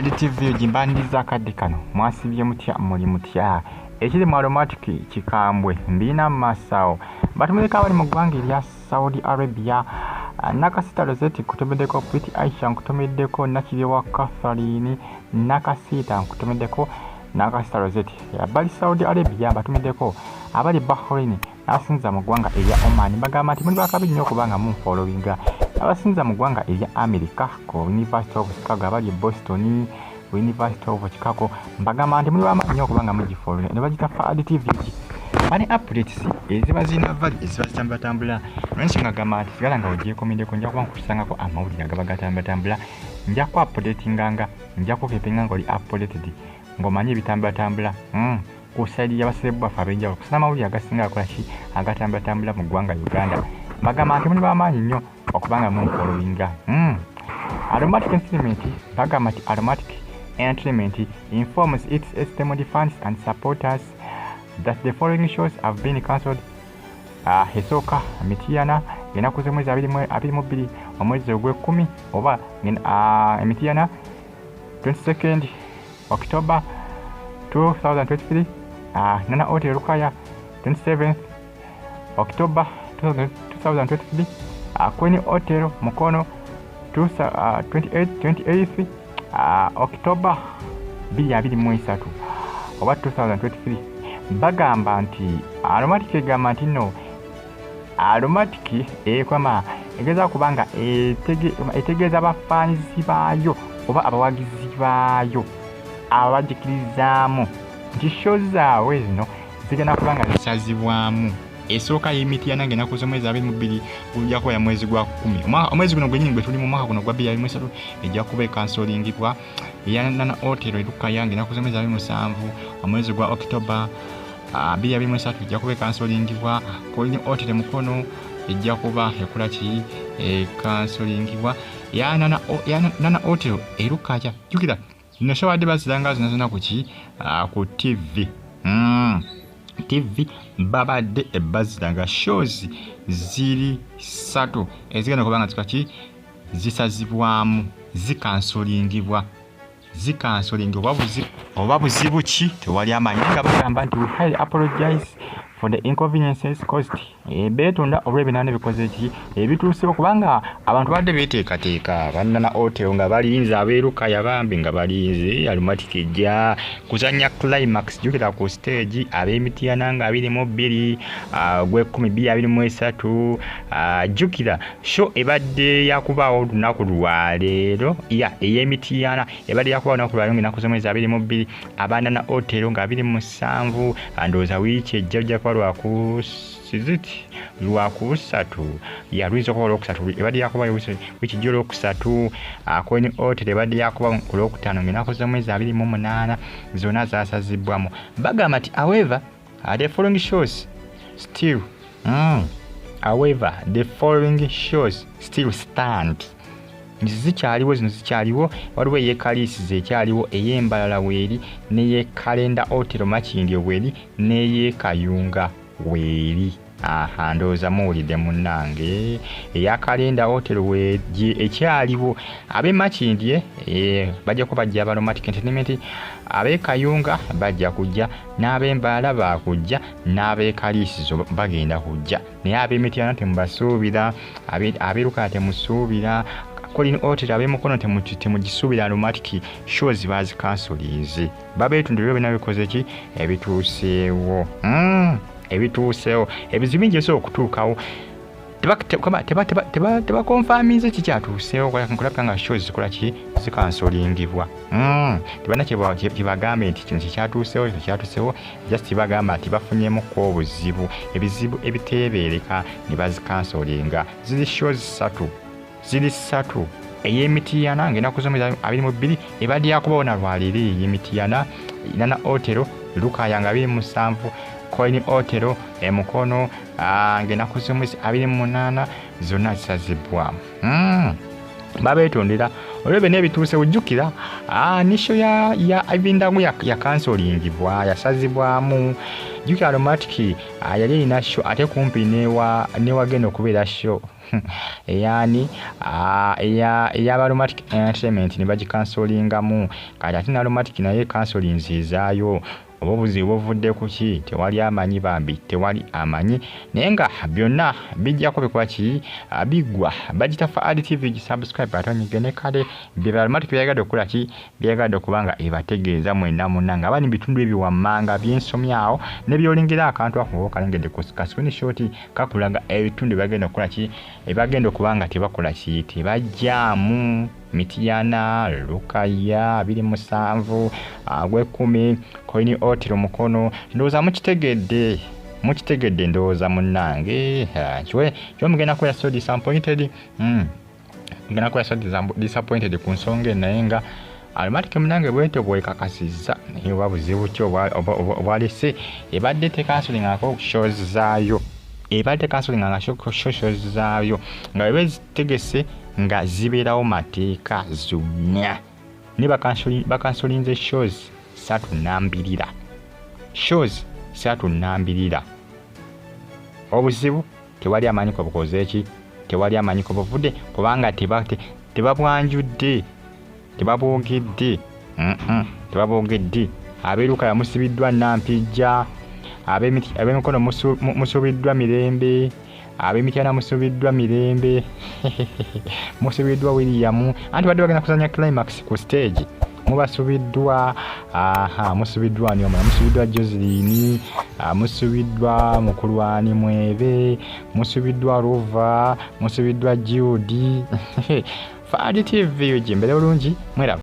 Fahad TV gimbaniriza akadde kano. Mwasibye mutya? Muli mutya? Ekiri mu Aromatic kikambwe mbiina mu maaso awo. Batumuleka abali mu ggwanga erya Saudi Arabia. Nakasita Rosette nkutumiddeko, Pretty Aisha nkutumiddeko, Nakiryowa Catherine Nakasiita nkutumiddeko, Nakasita Rosette bali Saudi Arabia batumiddeko, abali Bahrain n'abasinza mu ggwanga erya Oman bagamba nti muli bakabi nnyo okubanga munfollowinga, abasinza mu ggwanga erya America ku University of Chicago, abali e Boston ku University of Chicago mbagamba nti muli bamaanyi nnyo okubanga mugifollowinga. Ne bagita Fahad TV bane updates eziba zirina value, eziba zitambulatambula. Nensonga gamba nti sigala nga ogyekomeddeko, nja kuba nkusangako amawulire agaba gatambulatambula, nja ku updatinganga, nja kukeepinga nga oli updated ng'omanyi ebitambulatambula ku side y'abaserebu baffe ab'enjawulo kusana amawulire agasinga akola ki agatambulatambula mu ggwanga Uganda. Mbagamba nti muli bamaanyi nnyo okubanga munfollowinga. Aromatic Entertainment bagamba nti Aromatic Entertainment informs its esteemed fans and supporters that the following shows have been cancelled. Esooka Mityana ennaku z'omwezi 22 omwezi ogw'ekkumi oba Emityana 22nd October 2023, Nana Hotel Lukaya 27th October 2023, Queen Hotel Mukono 28 28th October 2023 oba 2023. Bagamba nti Aromatic egamba nti nno Aromatic ekwama egeza kuba nga etegeeza abafaanizi baayo oba abawagizi baayo abagikirizaamu nti show zaabwe zino zigenda kuba nga zisazibwamu. Esooka y'Emityana nga ennaku z'omwezi 22 gujja kuba ya mwezi gwa 10, omwezi guno gwennyini gwe tuli mu mwaka guno gwa 2023, ejja kuba ekansolingibwa. Eya Nana Hotel e Lukaya nga ennaku z'omwezi 27 omwezi gwa October 2023 ejja kuba ekansolingibwa. Queen Hotel Mukono ejja kuba ekola ki? Ekansolingibwa. Ya Nana Hotel e Lukaya, jjukira zino show badde baziranga zonna zonna ku ki? Ku TV. TV babadde baziranga shows ziri ssatu ezigenda okuba nga zikola ki? Zisazibwamu, zikansolingibwa. Zikansolingibwa oba buzibu ki tewali amanyi, nga bagamba nti we highly apologize for the inconveniences caused. Beetonda olw'ebinaana ebikoze ki ebituusewo, kubanga abantu badde beeteekateeka bannana hotel nga balinze abeeruka yabambi nga balinze Aromatic ejja kuzannya climax, jjukira ku stage ab'Emityana nga 22 gw'ekkumi 2023. Jjukira show ebadde yakubaawo olunaku lwaleero ya ey'Emityana ebadde yakubaawo olunaku lwaleero ng'ennaku z'omwezi 22, abanana hotel nga 27. Ndowooza wiiki ejja ojja kuba lwaku siziti lwakusatu, ya luyinza okuba olwokusatu, ebadde yakuba wiiki ejja olwokusatu. Queen Hotel ebadde yakuba ku lwokutaano ng'ennaku z'omwezi 28, zonna zasazibwamu. Bagamba nti however the following shows still however the following shows still stand, nti zikyaliwo, zino zikyaliwo. Waliwo ey'Ekaliisizo ekyaliwo, ey'Embalala weeri, n'ey'Ekalenda Hotel Makindye weeri, n'ey'Ekayunga weeri. Aha, ndowooza muwulidde munnange, eya Kalenda Hotel weegi ekyaliwo. Ab'e Makindye bajja kuba bajja Aromatic Entertainment, ab'e Kayunga bajja kujja, n'ab'Embalala baakujja, n'ab'Ekaliisizo bagenda kujja, naye ab'Emityana temubasuubira, ab'Eruka temusuubira, Queen Hotel ab'Emukono temugisuubira. Aromatic shows bazikansuliize, babeetundira byonna bikoze ki ebituuseewo. Ebituuseewo ebizibu bingi ebisobola okutuukawo, tebakonfaminze kikyatuuseewo nkulabika nga shows zikola ki? Zikansolingibwa. Tebalina kyebagambe nti kino kikyatuuseewo, kino kyatuuseewo, just bagamba nti bafunyemuko obuzibu, ebizibu ebiteebeereka ne bazikansolinga. Ziri shows ssatu, ziri ssatu. Ey'Emityana ng'ennaku z'omwezi 22 ebadde yakubawo na lwaleero, ey'Emityana, Nana Hotel Lukaya nga 27, Queen Hotel Emukono ng'ennaku z'omwezi 28, zonna zisazibbwamu. Babeetondera olw'ebyo byonna ebituuse. Ojjukira ne show ya Ibindagu yakansolingibwa, yasazibwamu. Jjukira Aromatic yali erina show ate kumpi newagenda okubeera show eyani eyaba Aromatic Entertainment ne bagikansolingamu. Kati ate ne Aromatic naye kansolinzizaayo. Oba obuzibu buvudde ku ki, tewali amanyi, bambi tewali amanyi, naye nga byonna bijjako bikuba ki biggwa. Bagita Faad TV, gisubscribe ate onyige ne kale bye Aromatic byayagadde okukola ki, byayagadde okuba nga ebategeeza mwenna munna nga bali mu bitundu ebyo wammanga byensomyawo ne byolengera. Akantu ako kalengedde ku ka screenshot kakulaga ebitundu ebagenda okukola ki, ebagenda okuba nga tebakola ki, tebajjaamu. Mityana, Lukaya, 27 agw'ekumi, Coin Hotel Mukono. Ndowooza mukitegedde, mukitegedde ndowooza munnange. Kiwe kiwe mugenda kubeera so disappointed, mugenda kubeera so disappointed ku nsonga eno, naye nga Aromatic munange bwetyo bwekakasizza. Naye oba buzibu ki obwalese ebadde tekansolingako shows zaayo, ebadde tekansolinganga shows zaayo nga bwe zitegese nga zibeerawo mateeka zonna, ne bakansolinze shows 3 nambirira, shows 3 nambirira. Obuzibu tewali amanyi kwe bukoze eki, tewali amanyi kwe buvudde, kubanga tebabwanjudde, tebabwogedde, tebabwogedde. Abeeruka yamusibiddwa Nampijja, ab'emikono musubiddwa Mirembe, ab'Emityana musubiddwa Mirembe, musubiddwa William, anti badde bagenda kuzanya climax ku stage, mubasubiddwa. Aha, musubiddwa ani omulala? Musubiddwa Joseline, musubiddwa Mukulwani Mwebe, musubiddwa Ruva, musubiddwa Jude. Faadi TV, gye mbere bulungi, mweraba.